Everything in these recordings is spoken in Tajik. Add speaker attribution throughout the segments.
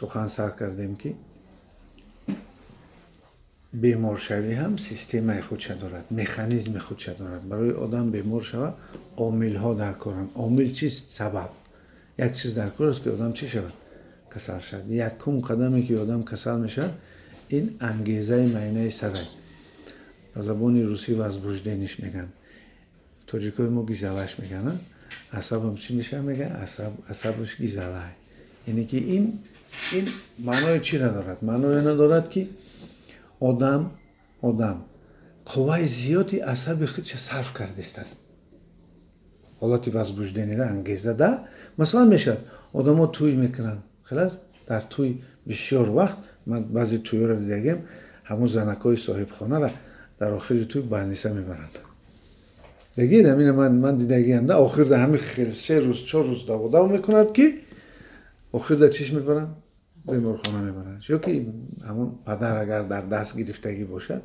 Speaker 1: Сухан сар кардем, ки беморшавӣ ҳам системаи худша дорад, механизми худша дорад. Барои одам бемор шавад, омилҳо дар коранд. Омил чист? Сабаб. Як чиз дар кор аст, ки одам чӣ шавад? Касал шавад. Якум қадаме, ки одам касал мешавад, ин ангезаи майнаи сарай, ба забони русӣ возбуждение ш мегӯянд, тоҷикои мо гизалаш мегӯянд. Асабам чӣ мешавад, мегӯянд, асабаш гизалай. Яъне ки ин маънои чиро дорад? Маънои она дорад, ки одам қувваи зиёди асаби худша сарф кардистааст. Ҳолати возбуждение ра, ангеза да, масалан, мешавад, одамо тӯй мекунанд, хелас дар тӯй бисёр вақт ман баъзе тӯйҳоро дидагем, ҳамун занакҳои соҳибхонара дар охири тӯй больница мебаранд. Дагид, ҳамина ман дидагиам да. Охирда ҳами хел 3 рӯз, 4 рӯз даводав мекунад, ки охирда чиш мебаранд? Беморхона мебаранд. Ё ки ҳамун падар агар дар даст гирифтагӣ бошад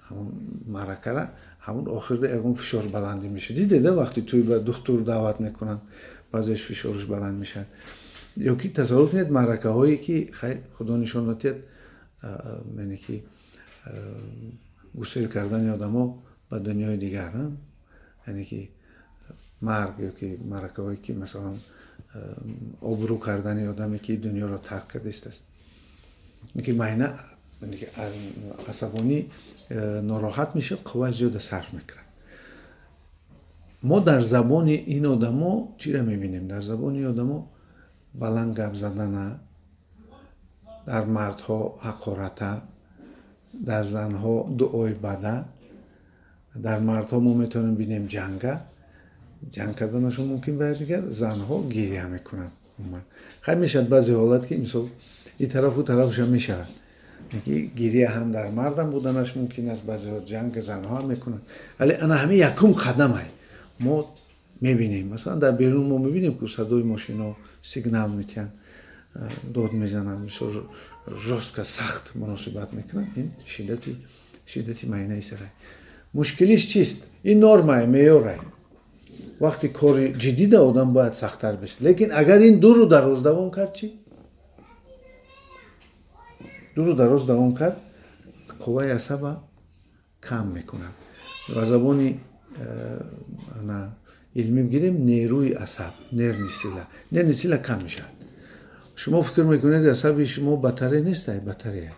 Speaker 1: ҳамун маъракара, ҳамун охирда ягон фишор баландӣ мешавад. Дидеда, вақти тӯй ба духтур даъват мекунанд, баъзеш фишораш баланд мешавад. Ё ки тасаввур кунед маъракаҳое, ки, хайр, худо нишон надиҳад, яъне ки гусел кардани одамо ба дунёи дигар, яъне ки марг, ё ки маъракаҳое, ки масалан обрӯ кардани одаме, ки дунёро тарк кардааст, ки майна асабонӣ, нороҳат мешавад, қувваи зиёда сарф мекунад. Мо дар забони ин одамо чиро мебинем? Дар забони одамо баланд гап задана, дар мардҳо ҳақората, дар занҳо дуои бада. Дар мардҳо мо метавонем бинем ҷанга, ҷанг карданашон мумкин ба якдигар, занҳо гиря мекунанд. Хайр, мешавад баъзе ҳолат, ки мисол ин тарафу тарафшам мешавад, ки гиря ҳам дар мардам буданаш мумкин аст, баъзеҳо ҷанг занҳо ҳам мекунанд. Вале ана ҳамин якум қадамай мо мебинем. Масалан, дар берун мо мебинем, ки садои мошино сигнал метиҳанд, дод мезананд, бисёр жёстко, сахт муносибат мекунанд. Ин шиддати майнаи сарай. Мушкилиш чист? Ин нормае, меъёрае. Вақти кори ҷиддида одам бояд сахттар бишад. Лекин агар ин дуру дароз давом кард, чӣ? Дуру дароз давом кард, қувваи асаба кам мекунад. Ба забони илмӣ бигирем, нерӯи асаб, нервный сила, нервный сила кам мешавад. Шумо фикр мекунед, асаби шумо батарея нестай? Батарея.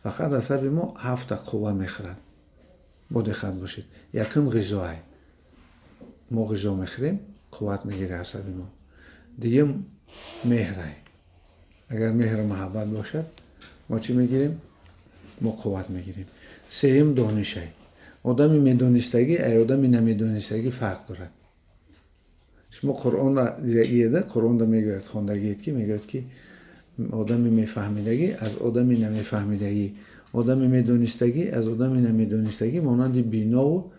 Speaker 1: Фақат асаби мо ҳафта қувва мехӯрад, бо диққат бошед. Якум ғизоай. Мо ғизо мехӯрем, қувват мегирад асаби мо. Дуюм меҳрай. Агар меҳру муҳаббат бошад, мо чӣ мегирем? Мо қувват мегирем. Сеюм донишай. Одами медонистагӣ ай одами намедонистагӣ фарқ дорад. Шумо Қуръонра дидаиеда, Қуръонда мегӯяд, хондагиед, ки мегӯяд, ки одами мефаҳмидагӣ аз одами намефаҳмидагӣ, одами медонистагӣ аз одами намедонистагӣ монанди бинову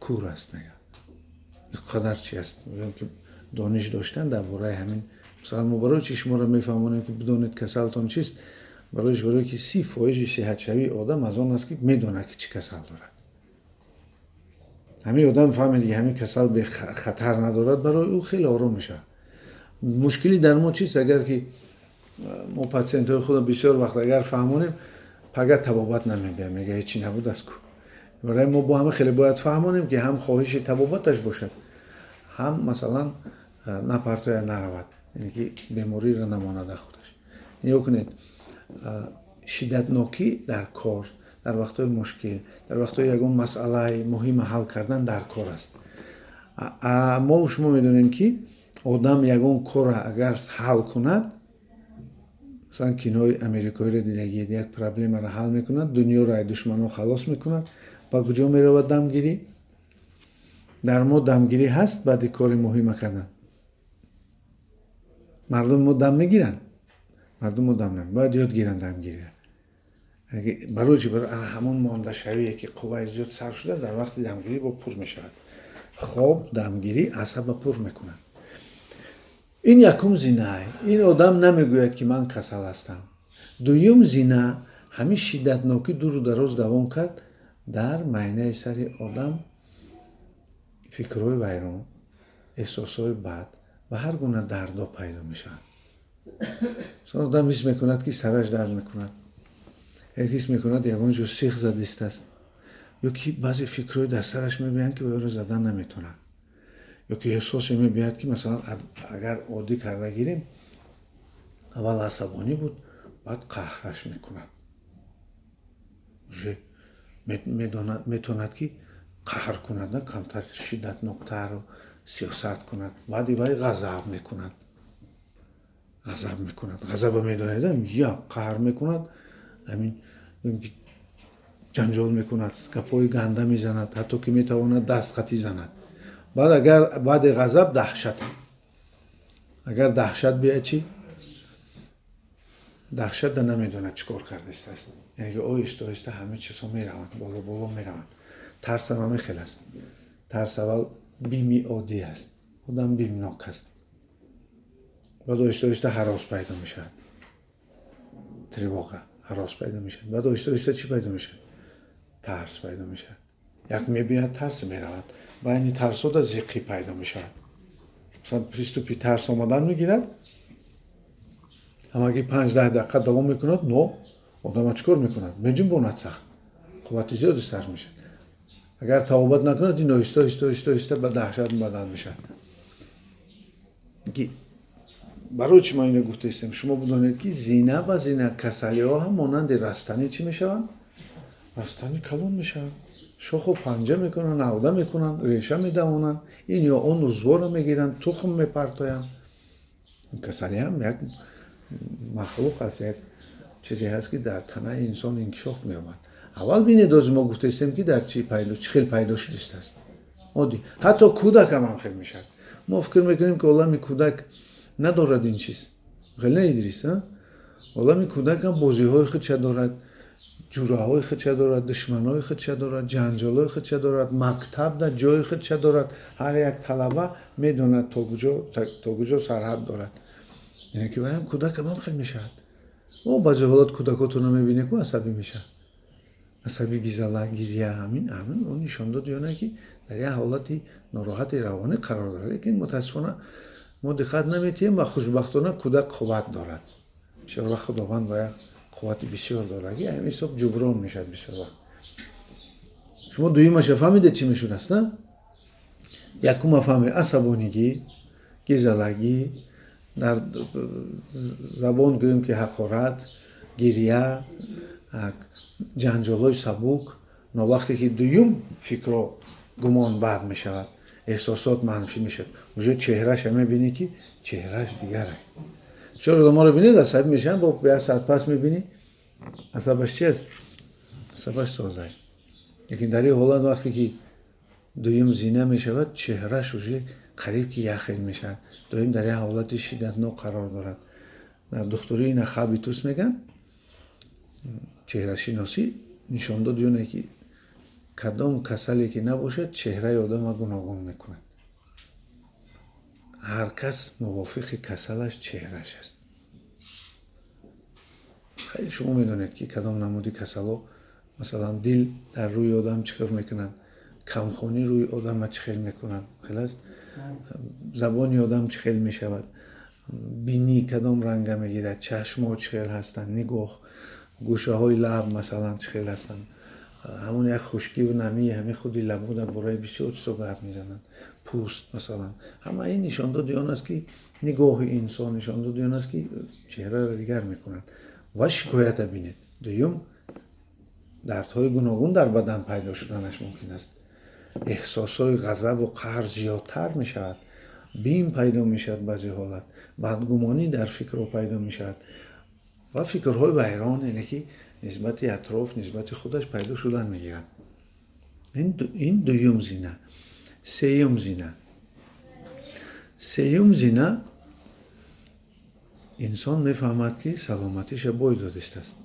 Speaker 1: кур аст, мегӯяд. Ин қадар чи аст, ки дониш доштан дар бораи ҳамин. Масалан, мо барои чи шуморо мефаҳмонем, ки бидонед касалтон чист? Барои ки 30 фоизи сиҳатшавии одам аз он аст, ки медонад, ки чӣ касал дорад. Ҳамин одам фаҳмед, ки ҳамин касал бехатар надорад, барои ӯ хеле ором мешавад. Мушкилӣ дар мо чист? Агар ки мо патсиентҳои худро бисёр вақт агар фаҳмонем, пага табобат намебиям, мега, ҳечи набудааст ку. Барои мо бо ҳама хеле бояд фаҳмонем, ки ҳам хоҳиши табобаташ бошад, ҳам масалан напартоя, наравад, яъне ки бемориро намонада худаш. Нигоҳ кунед, шиддатнокӣ дар кор, дар вақтҳои мушкил, дар вақтҳои ягон масъалаи муҳима ҳал кардан дар кор аст. Мо шумо медонем, ки одам ягон корро агар ҳал кунад, масалан, кинои америкоиро дидагиед, як проблемаро ҳал мекунад, дунёро аз душманҳо халос мекунад, ба куҷо меравад? Дамгирӣ. Дар мо дамгирӣ ҳаст? Баъди кори муҳима кардан мардуми мо дам мегиранд? Мардум мо дам намегиранд. Бояд ёд гиранд дамгириро. Барои чи? Барои ҳамон мондашавие, ки қувваи зиёд сарф шудааст, дар вақти дамгирӣ бо пур мешавад. Хоб, дамгирӣ асаба пур мекунад. Ин якум зинаи. Ин одам намегӯяд, ки ман касал ҳастам. Дуюм зина, ҳамин шиддатнокӣ дуру дароз давом кард, дар майнаи сари одам фикрҳои вайрон, эҳсосҳои бад ва ҳар гуна дардҳо пайдо мешаванд. Масалан, одам ҳис мекунад, ки сараш дард мекунад, як ҳис мекунад, ягон ҷо сих задистааст, ё ки баъзе фикрҳои дар сараш мебиёянд, ки оро задан наметавонад, ё ки эҳсосе мебиёяд, ки масалан, агар оддӣ карда гирем, аввал асабонӣ буд, баъд қаҳраш мекунад, уже метавонад, ки қаҳр кунад, на камтар шиддатноктару сиёсат кунад. Баъди вай ғазаб мекунад, ғазаб мекунад. Ғазаба медонед, я қаҳр мекунад, ҳамин ҷанҷол мекунад, гапҳои ганда мезанад, ҳатто ки метавонад даст қатӣ занад. Баъд агар баъди ғазаб даҳшат, агар даҳшат биёяд, чӣ? Даҳшат да намедонад, чӣ кор кардааст, яъне ки оҳиста оҳиста ҳама чизҳо мераванд, боло боло мераванд. Тарсам ҳамин хел аст. Тарс аввал бими оддӣ аст, одам бимнок аст, баъд оҳиста оҳиста ҳарос пайдо мешавад, тревога, ҳарос пайдо мешавад. Баъд оҳиста оҳиста чӣ пайдо мешавад? Тарс пайдо мешавад. Як мебиёяд, тарс меравад. Байни тарсода зиқӣ пайдо мешавад. Масалан, приступи тарс омадан мегирад, ҳамагӣ 5-10 дақиқа давом мекунад, но одама чӣ кор мекунад? Меҷунбонад, сахт қуввати зиёде сарф мешавад. Агар табобат накунад, ин оҳиста оҳиста оҳиста оҳиста ба даҳшат бадал мешавад. Барои чӣ ман ино гуфтаистем? Шумо бидонед, ки зина ба зина касалиҳо ҳам монанди растанӣ чӣ мешаванд? Растанӣ калон мешаванд, шоху панҷа мекунанд, навда мекунанд, реша медавонанд, ин ё он узвора мегиранд, тухм мепартоянд. Касалӣ ҳам як махлуқ аст, як чизе ҳаст, ки дар танаи инсон инкишоф меёбад. Аввал бинед, ози мо гуфтаистем, ки дар чӣ пайдо, чӣ хел пайдо шудистааст. Оддӣ, ҳатто кӯдакам ҳам хел мешавад. Мо фикр мекунем, ки олами кӯдак надорад ин чиз. Хел не, Идрис? Олами кӯдакам бозиҳои худша дорад, ҷураҳои худша дорад, душманои худша дорад, ҷанҷолҳои худша дорад, мактаб дар ҷои худша дорад. Ҳар як талаба медонад, то куҷо сарҳад дорад. Яъне ки ваям кӯдакам ҳам хел мешавад. О, баъзе ҳолат кӯдакотонро мебинед, ку асабӣ мешавад, асабӣ, гизала, гирья. Ҳамин он нишондоди оне, ки дар як ҳолати нороҳати равонӣ қарор дорад. Лекин мутаассифона мо диққат наметиҳем ва хушбахтона кӯдак қувват дорад. Бисёр вақт Худованд ба як қуввати бисёр дорад, ки ҳамин ҳисоб ҷуброн мешавад бисёр вақт. Шумо дуюмаша фаҳмидед, чӣ мешудааст, на? Якума фаҳмед: асабонигӣ, гизалагӣ, дар забон гӯем, ки ҳақорат, гирья, ҷанҷолҳои сабук. Но вақте ки дуюм фикро, гумон бад мешавад, эҳсосот манфӣ мешавад, уже чеҳраша мебинӣ, ки чеҳраш дигаре. Бисёр одаморо бинед, асабӣ мешаванд, бо як саат пас мебинӣ, асабаш чи аст? Асабаш соза. Лекин дар ин ҳолат, вақте ки дуюм зина мешавад, чеҳраш уже қариб ки як хел мешавад, доим дар як ҳолати шиддатнок қарор дорад. Дар духтурӣ ина хабитус мегӯянд. Чеҳрашиносӣ нишон дод ёне, ки кадом касале ки набошад, чеҳраи одама гуногун мекунад. Ҳар кас мувофиқи касалаш чеҳраш аст. Хеле шумо медонед, ки кадом намуди касало, масалан, дил дар рӯи одам чӣ кор мекунад, камхонӣ рӯи одама чӣ хел мекунад, хел аст, забони одам чӣ хел мешавад, бинӣ кадом ранга мегирад, чашмҳо чӣ хел ҳастанд, нигоҳ, гӯшаҳои лаб, масалан, чӣ хел ҳастанд. Ҳамон як хушкиву намии ҳамин худи лабо дар бораи бисёр чизо гап мезананд. Пӯст, масалан, ҳама ин нишондоди он аст, ки нигоҳи инсон нишондоди он аст, ки чеҳраро дигар мекунад. Ва шикоята бинед: дуюм, дардҳои гуногун дар бадан пайдо шуданаш мумкин аст, эҳсосҳои ғазабу қаҳр зиёдтар мешавад, бим пайдо мешавад, баъзе ҳолат бадгумонӣ дар фикрҳо пайдо мешавад ва фикрҳои вайрон, яъне ки нисбати атроф, нисбати худаш пайдо шудан мегирад. Ин дуюм зина. Сеюм зина: инсон мефаҳмад, ки саломатиша бой додистааст,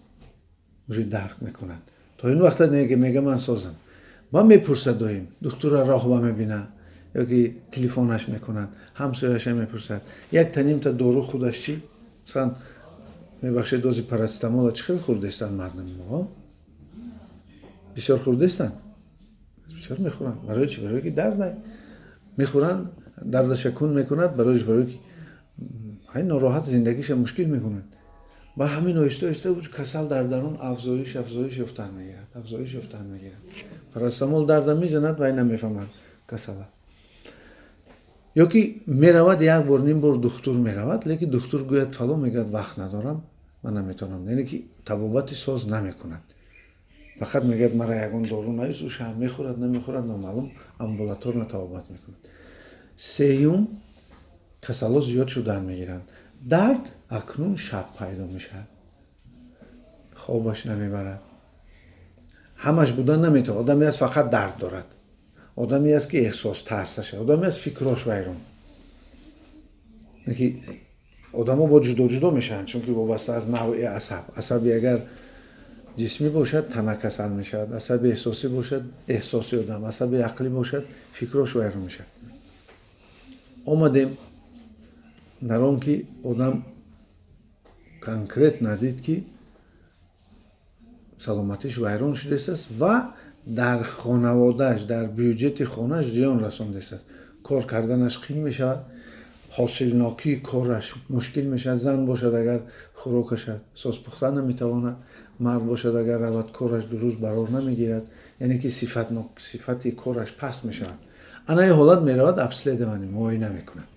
Speaker 1: уже дарк мекунад. То ин вақта не, ки мега: «Ман созам». Ба мепурсад доим, духтура роҳба мебина ё ки телефонаш мекунад, ҳамсояша мепурсад. Як танимта дору худаш чӣ, масалан, мебахшед, дози парацетамола чӣ хел хӯрдестанд мардами мо? Бисёр хӯрдестанд, бисёр мехӯранд. Барои чӣ? Барое ки дард мехӯранд, дардаша кун мекунад. Барои ки Ҳай нороҳат зиндагиша мушкил мекунад. Ба ҳамин оҳиста оҳиста касал дар дарун афзоиш афзоиш ёфтан мегирад, афзоиш ёфтан мегирад. Парацетамол дарда мезанад, вай намефаҳмад касала. Ё ки меравад як бор, ним бор духтур меравад, лекин духтур гӯяд фалон, мегӯяд вақт надорам, ман наметавонам. Яъне ки табобати соз намекунад. Фақат мегӯяд мара ягон дору навис, уша ҳам мехӯрад, намехӯрад, номаълум, амбулаторно табобат мекунад. Сеюм, касалҳо зиёд шудан мегиранд. Дард акнун шаб пайдо мешавад, хобаш намебарад. Ҳамаш будан наметавонад. Одаме аст фақат дард дорад, одаме аст ки эҳсос тарсаш, одаме аст фикрош вайрон. Ки одамо бо ҷудо ҷудо мешаванд, чунки вобаста аз навъи асаб. Асаби агар ҷисмӣ бошад, тана касал мешавад, асаби эҳсосӣ бошад, эҳсоси одам, асаби ақлӣ бошад, фикрош вайрон мешавад. Омадем дар он ки одам конкрет надид, ки саломатиш вайрон шудааст ва дар хонаводааш, дар бюҷети хонааш зиён расондааст. Кор карданаш қин мешавад, ҳосилнокии кораш мушкил мешавад. Зан бошад агар хӯрокаша соз пухта наметавонад, мард бошад агар равад кораш дуруст барор намегирад, яъне ки сифати кораш паст мешавад. Ана ин ҳолат меравад обследование, муоина мекунад.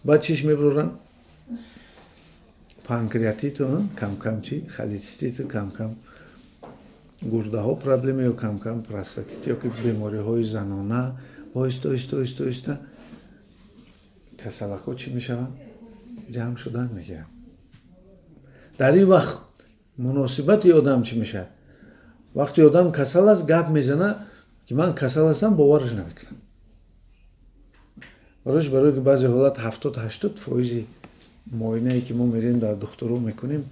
Speaker 1: Баъд чиш мебуранд? Панкреатиту камкам, чи холециститу, камкам гурдаҳо проблема ё камкам простатит ё ки бемориҳои занона. Оҳиста оҳиста оҳиста оҳиста касалакҳо чӣ мешаванд? Ҷамъ шудан мегиранд. Дар ин вақт муносибати одам чӣ мешавад? Вақте одам касал аст, гап мезана ки ман касал ҳастам, бовараш намекунам. Барош барое ки баъзе ҳолат 70-80 фоизи муоинае ки мо мерем дар духтуро мекунем,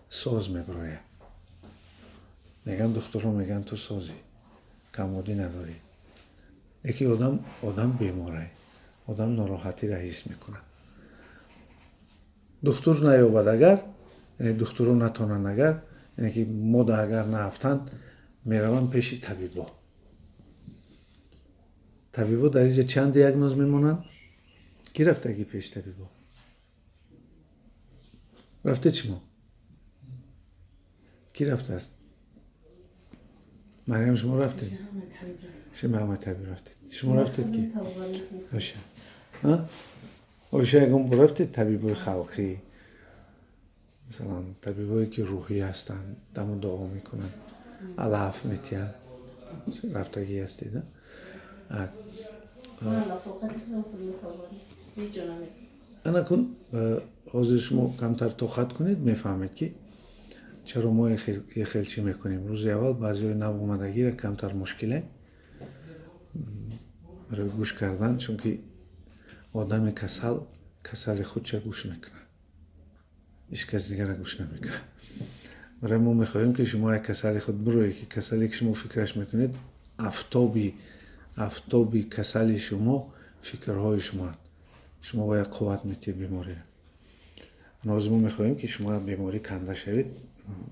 Speaker 1: соз мебирояд. Мегӯянд духтуро, мегӯянд ту созӣ, камодӣ надорӣ. Лекин одам беморай, одам нороҳатиро ҳис мекунад. Духтур наёбад агар, яъне духтуро натонанд агар, яъне ки мода агар наафтанд, мераванд пеши табибо. Табибо дар инҷа чанд диагноз мемонанд? Кӣ рафтагӣ пеши табибо? Рафтед шумо? Кӣ рафтааст? Марьям, шумо рафтед? Шумо ҳама табиб рафтед. Шумо рафтед ки? Оша. Оша, ягон бор рафтед табибои халқӣ? Масалан, табибое ки рӯҳӣ ҳастанд, даму дуо мекунанд, алаф метиҳанд. Рафтагӣ ҳастед, а? Ана кун, ҳозир шумо камтар тоқат кунед, мефаҳмед ки чаро мо хел чӣ мекунем. Рӯзи аввал баъзеҳои нав омадагиро камтар мушкиле барои гӯш кардан, чунки одами касал касали худша гӯш мекунад, ҳеҷ кас дигара гӯш намекунад. Барои мо мехоҳем ки шумо як касали худ бироед, ки касале ки шумо фикраш мекунед, афтоби касали шумо фикрҳои шумоанд. Шумо бояд қувват метиҳед бемориро. Ҳозир мо мехоҳем ки шумо аз беморӣ канда шавед,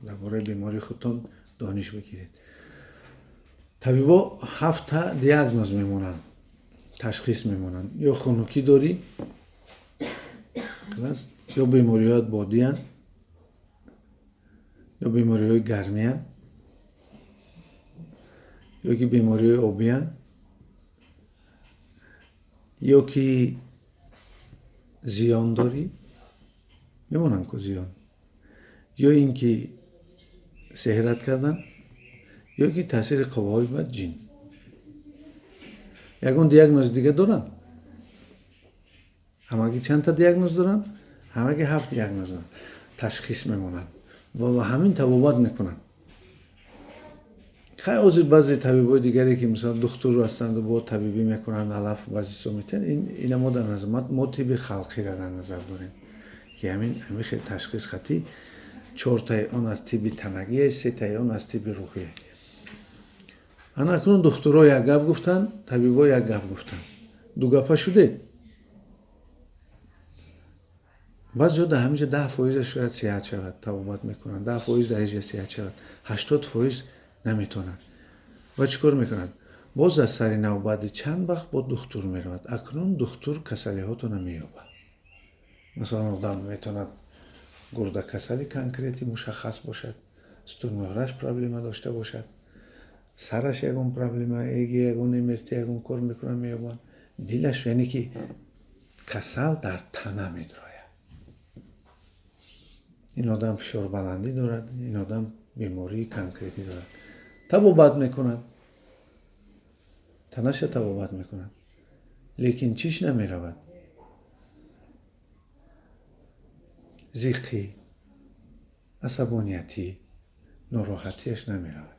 Speaker 1: дар бораи бемории худтон дониш бигиред. Табибо 7 диагноз мемонанд, ташхис мемонанд. Ё хунукӣ дорӣ, ё бемориҳоят бодиянд, ё бемориҳои гармиянд, ё ки бемориҳои обиянд, ё ки зиён дорӣ, мемонанд ку зиён, ё ин ки сеҳрат кардан, ё ки таъсири қувваҳои бад, ҷин. Ягон диагнози дига доранд? Ҳамагӣ чандта диагноз доранд? Ҳамагӣ 7 диагноз доранд. Ташхис мемонанд ва ба ҳамин табобат мекунанд. Хай, ҳозир баъзе табибои дигаре ки мисалан духтур ҳастанд бо табибӣ мекунанд, алаф баъзе чизо метиҳанд, ина мо дар назар, мо тибби халқиро дар назар дорем, ки ҳамин хел ташхис хатӣ 4таи он аз тибби танагие, 3таи он аз тибби рӯҳие. Ана акнун духтурҳо як гап гуфтанд, табибо як гап гуфтанд. Ду гапа шудед? Баъзеҳо дар ҳаминҷа 10% шояд сиҳат шавад, табобат мекунанд, 10% дар ҳеҷ сиҳат шавад, 80% наметавонанд. Ва чӣ кор мекунанд? Боз аз сари нав баъди чанд вақт бо духтур меравад. Акнун духтур касалиҳотонро меёбад. Масалан, одам метавонад гурдакасали конкрети мушаххас бошад, сутунмӯҳраш проблема дошта бошад, сараш ягон проблема, эги ягон МРТ ягон кор мекунад, меёбанд, дилаш, яъне ки касал дар тана медрояд. Ин одам фишорбаландӣ дорад, ин одам бемории конкретӣ дорад, табобат мекунад, танаша табобат мекунад, лекин чиш намеравад? Зиқӣ, асабониятӣ, нороҳатиаш намеравад.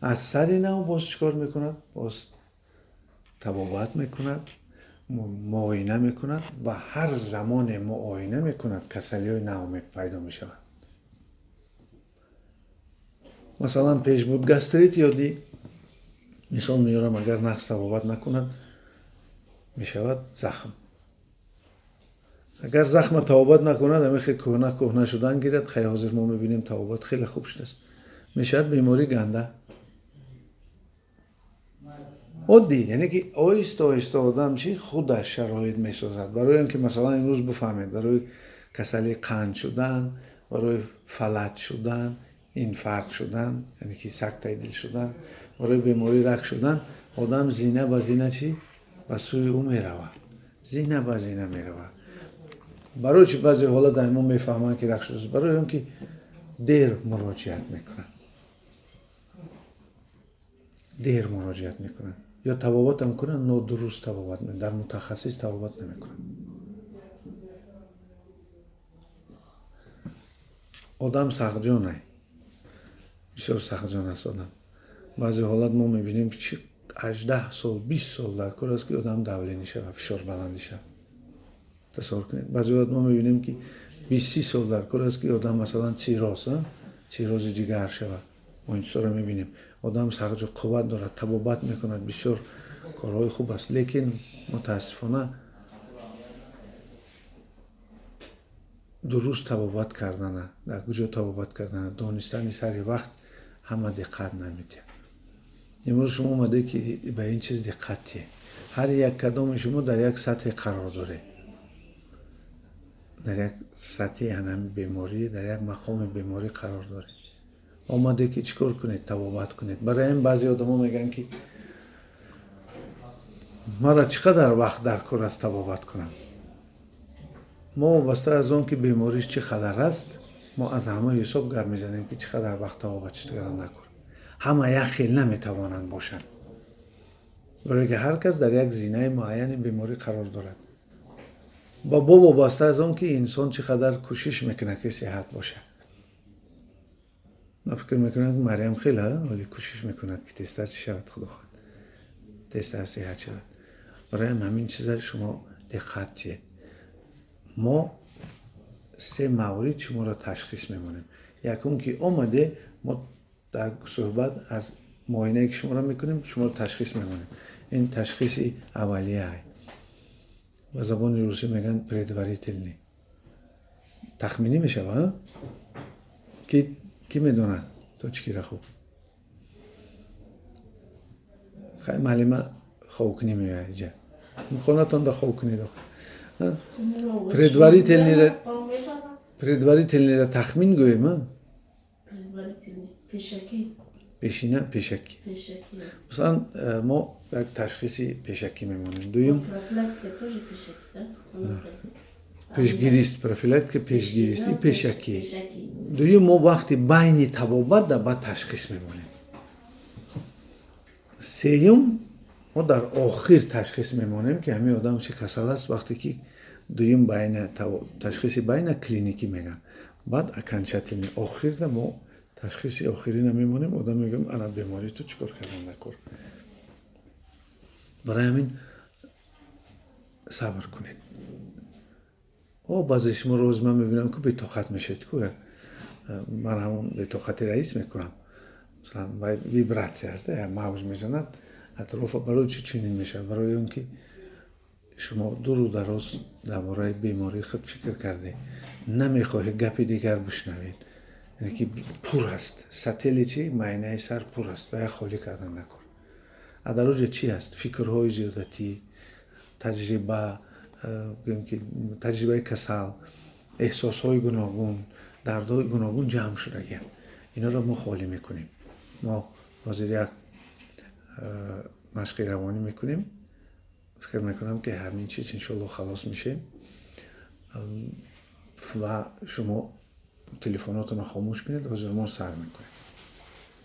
Speaker 1: Аз сари нав боз чӣ кор мекунад? Боз табобат мекунад, муоина мекунад ва ҳар замоне муоина мекунад, касалиҳои нав пайдо мешаванд. Масалан, пеш буд гастрит ёдӣ, мисол меорам, агар нақс табобат накунад, мешавад захм. Агар захма табобат накунад, ҳамин кӯҳна кӯҳна шудан гирад, хай ҳозир мо мебинем табобат хеле хуб шудааст, мешавад бемории ганда. Оддӣ, яъне ки оҳиста оҳиста одам чи худаш шароит месозад барои он ки масалан имрӯз бифаҳмед, барои касалии қанд шудан, барои фалаҷ шудан, инфаркт шудан, яъне ки сактаи дил шудан, барои бемории рак шудан, одам зина ба зина чи ба сӯи ӯ меравад, зина ба зина меравад. Барои чи баъзе ҳолат мо мефаҳманд ки рак шудааст? Барои он ки дер муроҷиат мекунанд, дер муроҷиат мекунанд ё табобатам кунанд, нодуруст табобат, дар мутахассис табобат намекунанд. Одам сахтҷонай, бисёр сахтҷон аст одам. Баъзе ҳолат мо мебинем чи 18 сол, 20 сол дар кор аст ки одам давление шавад, фишорбаландӣ шавад. Тасаввур кунед, баъзе ҳолат мо мебинем ки 20-30 сол дар кор аст ки одам масалан цирроз, циррози ҷигар шавад. Мо ин чизҳоро мебинем. Одам сахтҷо қувват дорад, табобат мекунад, бисёр корҳои хуб аст, лекин мутаассифона дуруст табобат кардана, дар куҷо табобат кардана, донистани сари вақт ҳама диққат намедиҳад. Имрӯз шумо омаде ки ба ин чиз диққат диҳед. Ҳар як кадоми шумо дар як сатҳе қарор доред, дар як сатҳи ҳанами беморӣ, дар як мақоми беморӣ қарор доред. Омаде ки чӣ кор кунед? Табобат кунед. Барои ҳамин баъзе одамо мегӯянд ки мара чӣ қадар вақт дар кор аст табобат кунам? Мо вобаста аз он ки бемориш чӣ қадар аст, мо аз ҳама ҳисоб гап мезанем ки чӣ қадар вақт табобат кардан дар кор. Ҳама як хел наметавонанд бошанд, барое ки ҳар кас дар як зинаи муайяни беморӣ қарор дорад ва бо вобаста аз он ки инсон чӣ қадар кӯшиш мекунад ки сиҳат бошад. Ман фикр мекунам ки Марьям хеле вале кӯшиш мекунад ки тезтар чӣ шавад, худо хоҳад тезтар сиҳат шавад. Барои ҳамин чиза шумо диққат диҳед. Мо се маврид шуморо ташхис мемонем. Якум ки омаде, мо дар суҳбат аз муоинае ки шуморо мекунем, шуморо ташхис мемонем. Ин ташхиси аввалия. Ба забони русӣ мегӯянд предварительный. Тахминӣ мешавад, ки медонад точкира хуб? Хай маълима ховкунӣ меояд иҷа. Хонатонда ховкунед. Предварительныйра тахмин гӯем, пешина, пешакӣ. Масалан, мо як ташхиси пешакӣ мемонем. Дуюм пешгирист, профилактика пешгирист и пешакӣ. Дуюм мо вақти байни табобат да баъд ташхис мемонем. Сеюм мо дар охир ташхис мемонем ки ҳамин одам чӣ касал аст, вақте ки дуюм байна ташхиси байна клиникӣ мегӯянд, баъд окончательный охирда мо ташхиси охирина мемонем, одам мегӯем ана бемории ту чӣ кор кардан дар кор. Барои ҳамин сабр кунед. О, баъзе шумо рӯз ман мебинам ку бетоқат мешавед ку, ман ҳамон бетоқатиро ҳис мекунам. Масалан, вай вибратсия аст, мавҷ мезанад атрофа. Барои чӣ чунин мешавад? Барои он ки шумо дуру дароз дар бораи бемории худ фикр кардед, намехоҳед гапи дигар бишнавед, яъне ки пур аст сатели чи майнаи сар пур аст, ба як холӣ кардан накор. А дар оҷа чӣ аст? Фикрҳои зиёдатӣ, таҷриба, Гӯем ки таҷрибаи касал, эҳсосҳои гуногун, дардҳои гуногун ҷамъ шудагианд. Инҳоро мо холӣ мекунем. Мо ҳозир як машқи равонӣ мекунем. Фикр мекунам, ки ҳамин чиз, иншоалло, халос мешем ва шумо телефонотонро хомӯш кунед. Ҳозир мо сар мекунем.